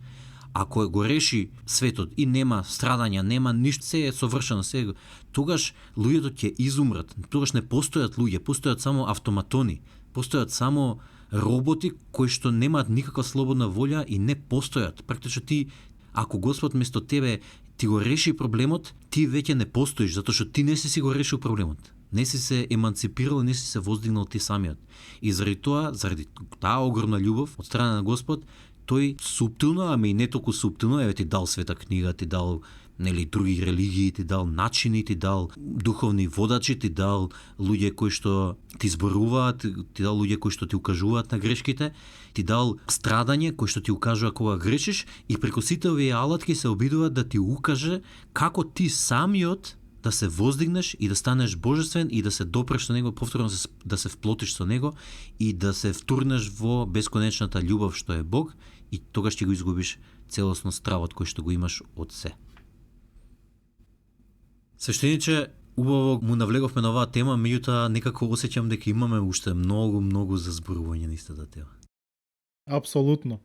ако го реши светот и нема страдања, нема ништо, се е совршено, се, тогаш луѓето ќе изумрат. Тогаш не постојат луѓе, постојат само автоматони, постојат само роботи кои што немаат никаква слободна волја и не постојат. Практично ти, ако Господ место тебе ти го реши проблемот, ти веќе не постоиш, затоа што ти не си го решил проблемот. Не си се еманципирал, не си се воздигнал ти самиот. И заради тоа, заради таа огромна љубов од страна на Господ, тој суптилно, ами и не толку суптилно, еве ти дал света книга, ти дал други религии, ти дал начини, ти дал духовни водачи, ти дал луѓе кои што ти зборуваат, ти дал луѓе кои што ти укажуваат на грешките, ти дал страдање кои што ти укажува кога грешиш и преку сите овие алатки се обидуваат да ти укаже како ти самиот да се воздигнеш и да станеш божествен и да се допреш со него, повторно да се вплотиш со него и да се втурнеш во бесконечната љубов што е Бог и тогаш ќе го изгубиш целосно стравот кој што го имаш од се. Свештениче, убаво му навлеговме на оваа тема, меѓутоа некако осеќам дека имаме уште многу за зборување на истата тема. Апсолутно.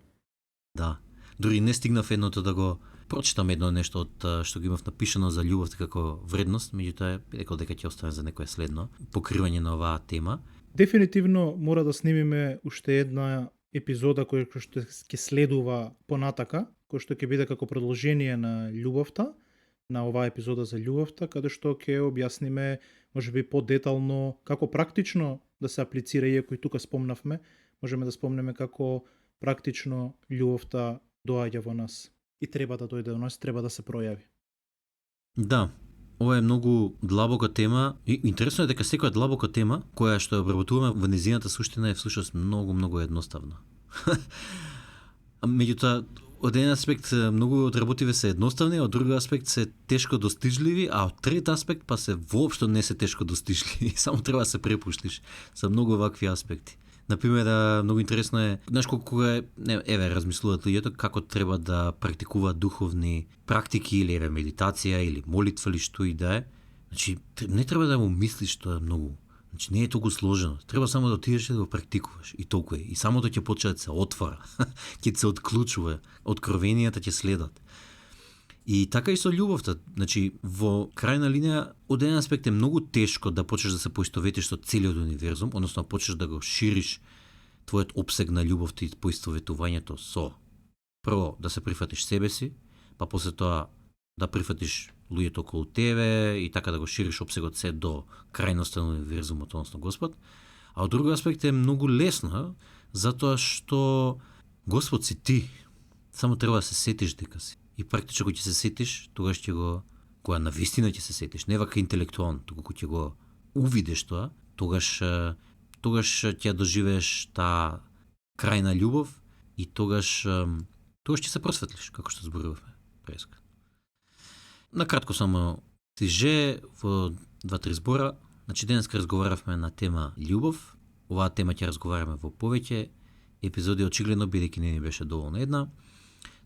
Да. Дури не стигнав едното да го прочитам едно нешто од што го имав напишано за љубовта како вредност, меѓутоа рекол дека ќе остане за некое следно покривање на оваа тема. Дефинитивно мора да снимиме уште една епизода која што ќе следува понатака, која што ќе биде како продолжение на љубовта, на оваа епизода за љубовта, каде што ќе објасниме можеби подетално како практично да се аплицира, иако и тука спомнавме, можеме да спомнеме како практично љубовта доаѓа во нас и треба да дојде до нас, треба да се пројави. Да, ова е многу длабока тема и интересно е дека секоја длабока тема која што ја обработуваме во незината суштина е всушност многу едноставна. Меѓутоа, од еден аспект многу од работиве се едноставни, од друг аспект се тешко достижливи, а од трет аспект па се воопшто не се тешко достижливи, само треба да се препуштиш за многу вакви аспекти. Например, многу интересно е, знаеш колку кога еве размислуваат луѓето како треба да практикуваат духовни практики или еве медитација или молитва или што и да е. Значи не треба да му мислиш тоа многу. Значи не е толку сложено. Треба само да отидеш и да го практикуваш и толку е. И самото ќе почне да се отвара, ќе се отклучува, откровенијата ќе следат. И така и со љубовта, значи во крајна линија од еден аспект е многу тешко да почнеш да се поистоветиш со целиот универзум, односно почнеш да го шириш твојот опсег на љубовта и поистоветувањето со прво да се прифатиш себе си, па после тоа да прифатиш луѓето околу тебе и така да го шириш опсегот се до крајноста на универзумот, односно Господ. А од друг аспект е многу лесно, затоа што Господ си ти. Само треба да се сетиш дека си. И практично кога ќе се сетиш, тогаш ќе го, кога навистина ќе се сетиш, не вака интелектуално, туку кога ќе го увидиш тоа, тогаш ќе доживееш таа крајна љубов и тогаш ќе се просветлиш, како што зборувавме преска. Накратко само стиже во 2-3 збора. Значи денеска разговаравме на тема љубов. Оваа тема ќе разговараме во повеќе епизоди, очигледно бидејќи не ни беше доволно една.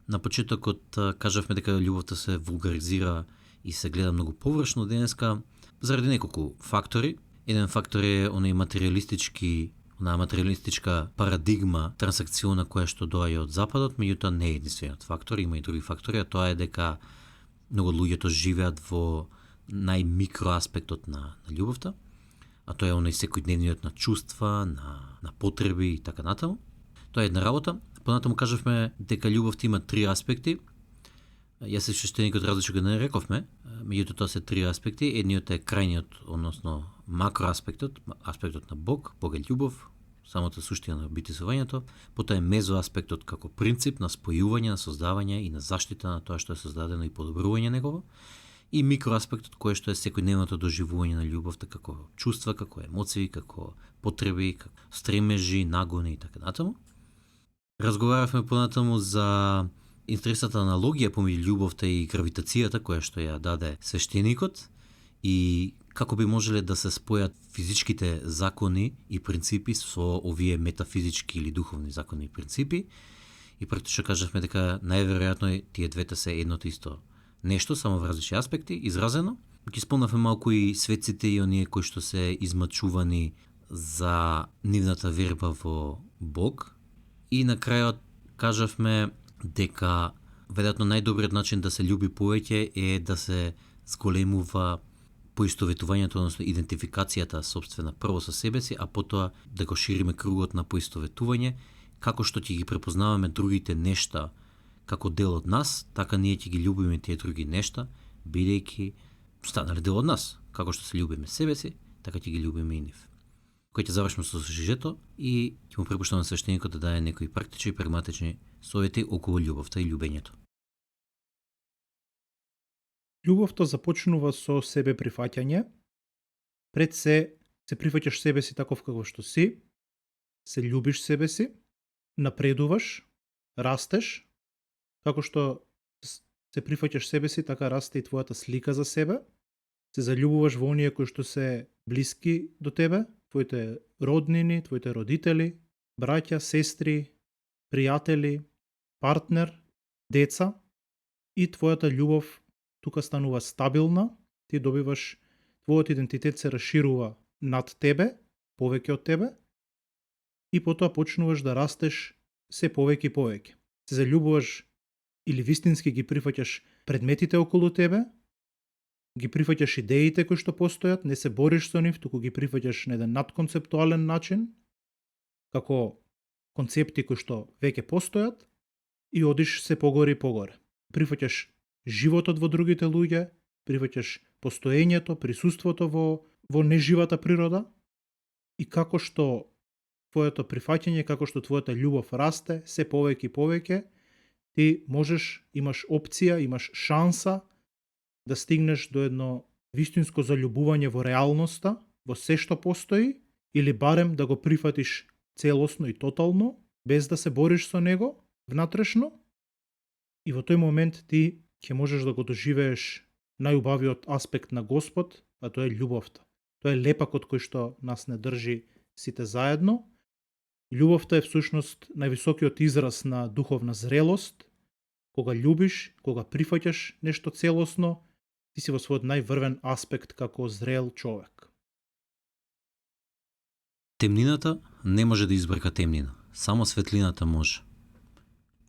На почетокот кажавме дека љубовта се вулгаризира и се гледа многу површно денеска заради неколку фактори. Еден фактор е онаа материалистичка парадигма трансакциона која што доаѓа од западот, меѓутоа не е единствениот фактор, има и други фактори, а тоа е дека многу луѓето живеат во најмикро аспектот на љубовта, а тоа е оној секојдневниот на чувства, на потреби и така натаму. Тоа е една работа. Понатаму кажавме дека љубовта има 3 аспекти. Јас и свештеникот различно го нарековме, меѓутоа тоа се 3 аспекти. Едниот е крајниот, односно макроаспектот, аспектот на Бог, Бог е љубов, самата суштина на битисувањето, потоа е мезоаспектот како принцип на спојување, на создавање и на заштита на тоа што е создадено и подобрување негово, и микроаспектот кој што е секојдневното доживување на љубовта како чувства, како емоции, како потреби, како стремежи, нагони и така натаму. Разговаравме понатаму за интересната аналогија помеѓу љубовта и гравитацијата која што ја даде свештеникот и како би можеле да се спојат физичките закони и принципи со овие метафизички или духовни закони и принципи. И практично кажавме дека најверојатно тие двете се едното исто нешто, само во различни аспекти, изразено. Ќе спомнавме малку и светците и оние кои што се измачувани за нивната верба во Бог. И на крајот кажавме дека Веројатно најдобриот начин да се љуби повеќе е да се зголемува поистоветувањето, односно идентификацијата собствена прво со себе си, а потоа да го шириме кругот на поистоветување, како што ќе ги препознаваме другите нешта како дел од нас, така ние ќе ги љубиме тие други нешта, бидејќи станале дел од нас. Како што се љубиме себе си, така ќе ги љубиме и нив. Кој ќе завршиме со сужето и ќе му препуштам на свештеникот да даде некои практични и прагматични совети околу љубовта и љубењето. Љубовта започнува со себе прифаќање. Пред се прифаќаш себе си таков како што си, се љубиш себе си, напредуваш, растеш, како што се прифаќаш себе си, така расте и твојата слика за себе, се заљубуваш во оние кои што се блиски до тебе, твоите роднини, твоите родители, браќа, сестри, пријатели, партнер, деца, и твојата љубов тука станува стабилна, ти добиваш, твојот идентитет се расширува над тебе, повеќе од тебе, и потоа почнуваш да растеш се повеќе и повеќе. Се заљубуваш или вистински ги прифаќаш предметите околу тебе, ги прифаќаш идеите кои што постојат, не се бориш со нив, туку ги прифаќаш на еден надконцептуален начин, како концепти кои што веќе постојат, и одиш се погоре и погоре. Прифаќаш животот во другите луѓе, прифаќаш постоењето, присуството во неживата природа, и како што твоето прифаќање, како што твојата љубов расте се повеќе и повеќе, ти можеш, имаш опција, имаш шанса да стигнеш до едно вистинско заљубување во реалноста, во се што постои, или барем да го прифатиш целосно и тотално, без да се бориш со него внатрешно, и во тој момент ти ќе можеш да го доживееш најубавиот аспект на Господ, а тоа е љубовта. Тоа е лепакот кој што нас не држи сите заедно. Љубовта е всушност највисокиот израз на духовна зрелост. Кога љубиш, кога прифаќаш нешто целосно, ти си во својот најврвен аспект како зрел човек. Темнината не може да избрка темнина, само светлината може.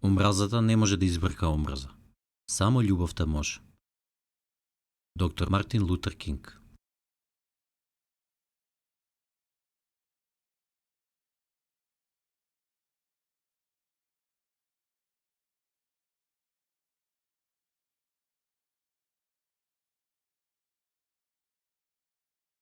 Омразата не може да избрка омраза, само љубовта може. Доктор Мартин Лутер Кинг.